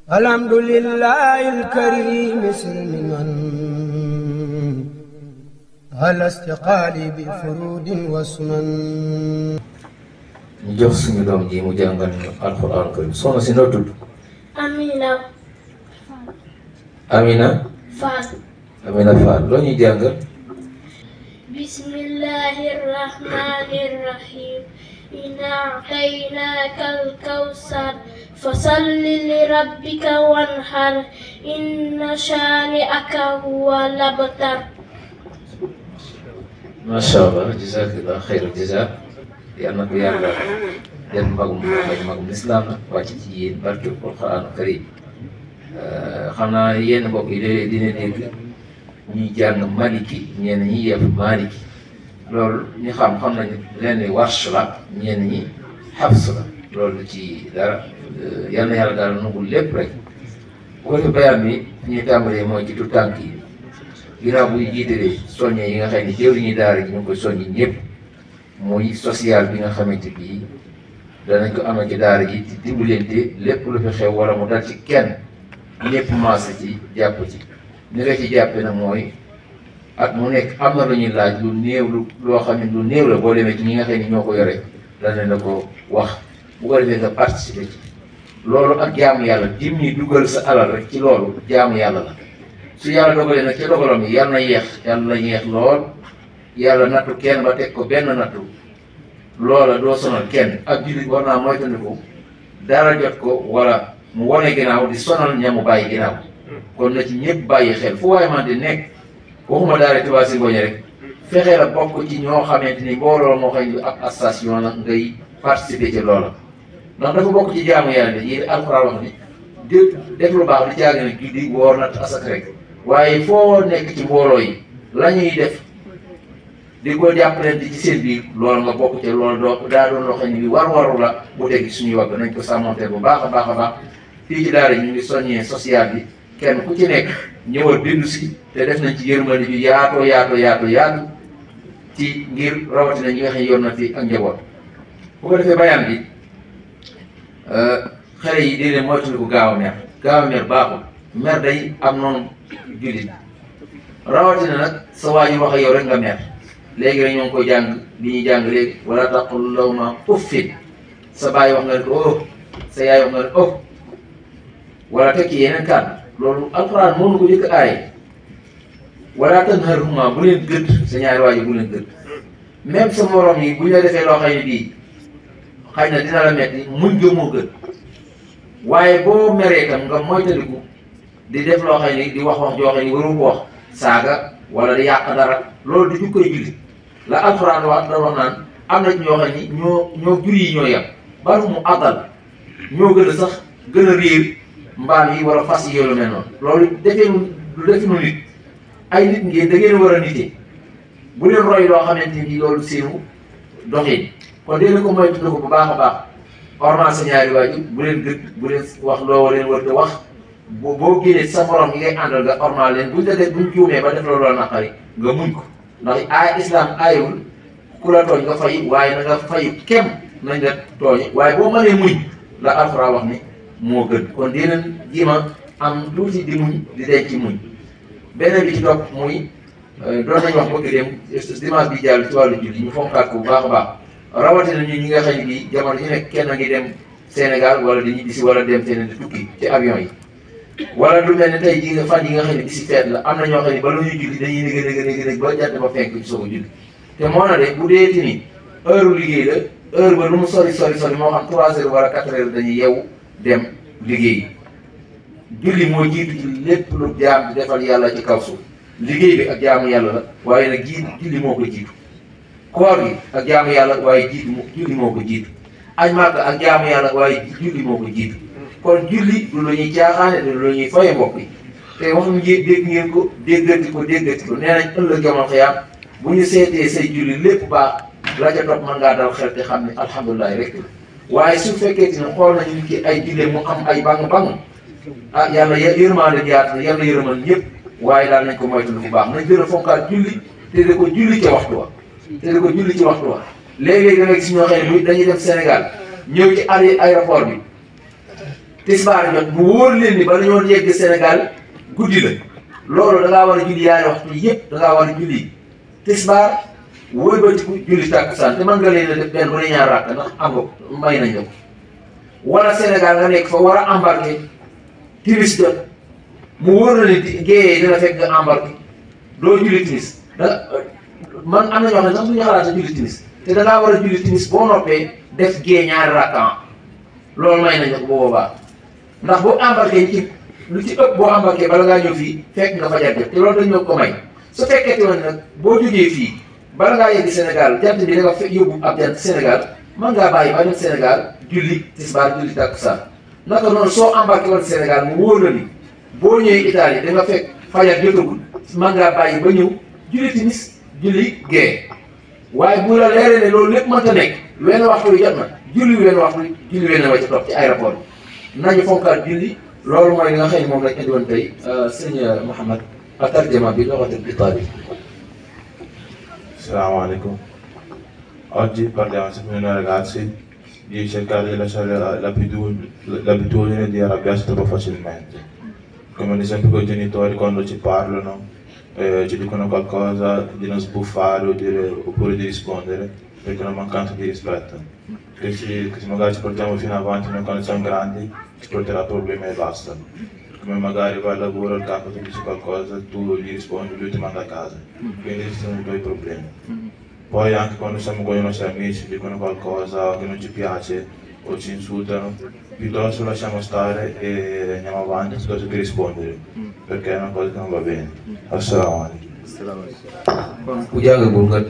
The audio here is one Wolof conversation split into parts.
الحمد لله الكريم سلما على استقالي بفرود وسنن. ñu jox suñu doom ji mu jàngal alxuraan karim. soxna si noo tudd. Amina. Amina. Fall. Amina Fall loo ñuy jàngal. bismillahi rahmani rahim. inna a'taynaka al-kawsar fasalli li rabbika wanhar inna shani'aka huwa al-abtar. macha allah jazakallah xayral jazaa. yal na ko yàlla def magum lislaam la wàcc ci yéen barke alxuraan karim. xam naa yenn mbokk yi léeg-léeg dina dégg ñuy jàng maliki ñenn ñi yef maliki loolu ñu xam nañu leen ni warsh la ñenn ñi xafs la loolu ci dara. yal na yàlla daal nangul lépp rek. bu ko defee bayaan bi ñuy tàmbalee mooy ci tu tànk yi ginnaaw buy jiitalee soññe yi nga xam ne jëwriñu daara ji ñu ngi koy soññi ñëpp muy social bi nga xamante bii danañ ko amal ci daara ji ci dimbalante lépp lu fi xew wala mu dal ci kenn ñëpp maase ci jàpp ci. ni nga ci jàppee nag mooy at mu nekk am na lu ñuy laaj lu néew loo xam ne lu néew la boo demee ci ñi nga xam ne ñoo ko yore danañ la ko wax bu ko defee nga participer ci. loolu ak jaamu yàlla dim ñi dugal sa alal rek ci loolu jaamu yàlla la. su yàlla dogalee nag ci dogalam yi yàlla na yeex lool yàlla nattu kenn ba teg ko benn nattu loola doo sonal kenn ak jullit war naa moytandiku dara jot ko wala mu wone ginnaaw di sonal ñamu bàyyi ginnaaw. kon na ci ñëpp bàyyi xel fu waaye man di nekk waxuma daara Touba Zingonia rek fexee la bokk ci ñoo xamante ni mbooloo moo xam ne ab association la ngay participer ci loola. ndax dafa bokk ci jaamu yàlla ne yéen alxuraan wax ni def lu baax di jaag ne julli woor natt asak rek waaye foo nekk ci mbooloo yi la ñuy def di ko jàppalante ci seen biir loolu nga bokk ci loolu daa doon loo xam ne bi waru la bu teg suñuy wagg nañ ko sàmmonte bu baax a baax fii ci daara ñu ngi soññee social bi kenn ku ci nekk ñëwal bindu si te def nañ ci yërmande bi yaatu ci ngir rawatina ñi nga xam ne yor na fi ak njaboot. bu ko defee bayaan bi xale yi déedéet moytu ko gaaw a mer baaxul mer day am noonu jullit rawatina nag sa waa ji wax ak yow rek nga mer léegi rek ñoo ngi koy jàng li ñuy jàng léegi wala taqul lahuma uffin sa baay wax nga ne ko oh sa yaay wax nga ne oh wala tekki yeneen kàddu loolu alxuraan mënu ko jëkk aaye wala tanharhuma bu leen gëdd sa ñaari waa ji bu leen gëdd même sa morom yi bu ñu la defee loo xam ne bii xëy na dina la metti muñ nga moo gën waaye boo meree tam nga moytandiku di def loo xam ne di wax joo xam ne waru ko wax saaga wala di yàq dara loolu du ñu koy julli la alxuraan wax da wax naan am na ci ñoo xam ni ñoo jur yi ñoo yem bal mu àggal ñoo gën a sax gën a réer mbaam yi wala fas yi yoolu mel noonu loolu lu definu nit ay nit ngeen da ngeen war a nite bu leen roy loo xamante ni loolu seenu doxin kon dee na ko moytu ko bu baax a baax ormal sa ñaari waajur bu leen gëdd bu leen wax loo leen war a wax boo génnee sa morom yi ngay àndal nga ormal leen buñ juumee ba def loolu la naqari nga muñ ko ndax islam aayul ku la tooñ nga fay waaye na nga fay kem nañ la tooñ waaye boo mënee muñ la alxuraan wax ni moo gën kon dinañ jima am tuuti di muñ di denc muñ. beneen bi ci topp muy doon nañ wax bëgg dem dimanche bi jàll ci wàllu julli ñu fonkaat ko bu baax a baax rawatina ñun ñi nga xam ne bii jamono ji nekk kenn ngi dem Sénégal wala di ñibbisi wala dem feneen di tukki ci avion yi wala lu mel ne tey jii nga fan yi nga xam ne bisi feet la am na ñoo xam ne ba lu ñuy julli dañuy négé ba jant ba fenk ci soog a julli te moo na de bu deeti ni heure liggéey la heure ba lu mu sori moo xam 3 heures wala 4 heures dañuy yeewu dem liggéey julli moo jiitu ci lépp lu jaam di defal yàlla ci kaw suuf liggéey bi ak jaamu yàlla la waaye nag julli moo ko jiitu koor gi ak jaamu yàlla waaye julli moo ko jiitu añ Màkka ak jaamu yàlla waaye julli moo ko jiitu kon julli du lu ñuy caaxaane du lu ñuy faye mbokk yi te wax dégg ngeen ko déggati ko nee nañ ëllëg jamono xiyaam bu ñu seetee say julli lépp baax la ca topp mën ngaa dal xel te xam ne alhamdulilah rek waaye su fekkee ne xool nañu nit ki ay julli mu am ay bang yàlla yërmaande yaatu na yàlla yërëmal ñëpp waaye daal nañ ko moytu bu baax nañ gën a fonkaat julli te di ko julli ca waxtu wa léeg-léeg da nga gis ñoo xam ne dañuy dem Sénégal ñëw ci aéroport bi tisbaar jot mu wóor leen ni ba dañoo yegg Sénégal guddi la loolu da ngaa war a julli yaari waxtu yëpp da ngaa war a julli tisbaar wëlbatiku julli tàkkusaan te mën nga leen a def benn bu ne ñaar rakk ndax am nga may nañ la ko wala Sénégal nga nekk fa war a embarqué timis jot mu wóor na ni géeyee dina fekk nga embarqué doo julli timis man am na ñoo xam ne sax du ñu xalaat a julli timis te da ngaa war a julli timis boo noppee def gée ñaari rakkan loolu may nañ ko boobaa ndax boo embarqué ci lu ci ëpp boo embarqué bala ngaa ñëw fii fekk nga fajar jot te loolu dañ ñoo ko may su fekkee te woon nag boo jógee fii bala ngaa yegg Sénégal jant bi da nga fekk yóbbu ab jant Sénégal mën ngaa bàyyi ba dem Sénégal julli tisbaar julli takkusaan naka noonu soo embarqué woon Sénégal mu wóor la ni boo ñëwee Italie da nga fekk fajar jotagul mën ngaa bàyyi ba ñëw julli timis julli gee waaye bu la leeree ne loolu lépp mënta nekk wenn waxtu wi jot na julli wenn waxtu julli wenn wa ci topp ci aéroport bi nañu fonkaat julli loolu mooy li nga xam ne moom lañ indi woon tey sëñ Mouhamed ak tarjama bi loxatul Italie. Assalamu alaikum. Oggi parliamo semplicemente ragazzi di cercare di lasciare l'abitudine di arrabbiarsi troppo facilmente. Come ad esempio con i genitori quando ci parlano, ci dicono qualcosa, di non sbuffare oppure di rispondere, perché è una mancanza di rispetto. Che se magari ci portiamo fino avanti noi quando siamo grandi, ci porterà problemi e basta. Come magari vai al lavoro, il capo ti dice qualcosa, tu gli rispondi, lui ti manda a casa. Quindi questi sono i tuoi problemi. Poi anche quando siamo con i nostri amici, dicono qualcosa che non ci piace o ci insultano, piuttosto lasciamo stare e andiamo avanti piuttosto che rispondere, perché è una cosa che non va bene. Assalamu alaikum.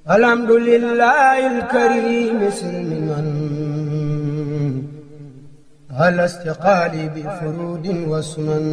Alhamdulillahil karim silmiman ala istiqali bi furudin wa sunan